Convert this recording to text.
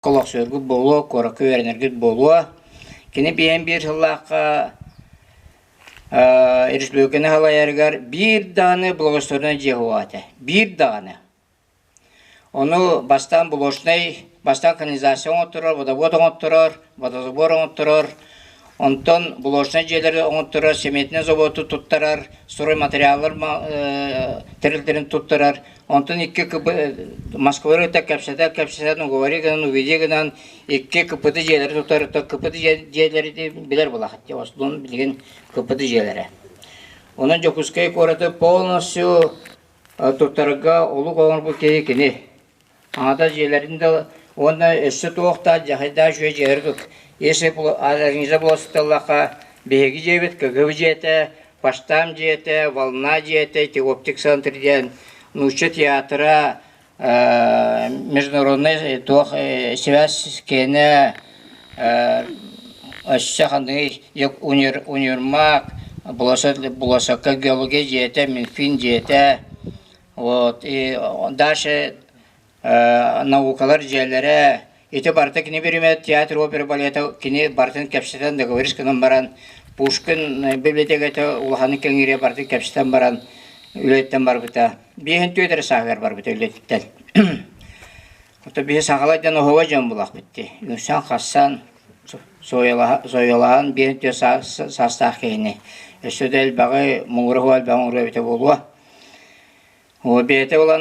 Олохсуйаргыт буолуо, куоракка үөрэнэргит буолуо. Кини биээн биир сыллаахха республиканы салайарыгар биир даҕаны благоустроеннай дьиэ суоҕа этэ. Биир даҕаны. Ону бастаан блочнай, бастаан канализация оҥотторор, водовод оҥотторор, водозабор оҥотторор, онтон блочнай дьиэлэри оҥотторор, цементнэй заводу туттарар, стройматериаллар тэрилтэрин туттарар. Онтон икки Москваны кытта кэпсэтэ-кэпсэтэн, уговори гынан, уведи гынан икки КПТ дьиэлэри тутар, КПТ дьиэлэри билэр буолахыт дии, билигин КПТ дьиэлэрэ. Онон Дьокуускай куораты полностью туттарга олук оҥорбут киһи кини. Аҥата дьиэлэрин да уонна өссө туох да дьахайдаах үчүгэй дьиэлэри тут. Если организа буолсуталлахха, биһиги дьиэбит КГБ дьиэтэ, Поштам дьиэтэ, Волна дьиэтэ, Теоптик центр диэн нуучча театра, международнай туох связь киэнэ өссө ханныгый универмаг, Булосакка геология дьиэтэ, Минфин дьиэтэ, вот и дальше наукалар дьиэлэрэ, ити барыта кини биримэ театр опера балета кини барытын кэпсэтэн договорись гынан баран Пушкин библиотеката улаханнык кэҥиирэ барытын кэпсэтэн баран үлэттэн барбыта. Биэһин түөт эрэ сааһыгар барбыта үлэтиттэн. Ото биһи сахалар дьон оһуга дьон булахпыт дии. Үҥсэн-хассан, сойуолаһан биэһин түөт саастаах киһини. Өссө да элбэҕи, муҥура суох элбэҕи оҥоруо эбитэ буолуо. Бэйэтэ ылан.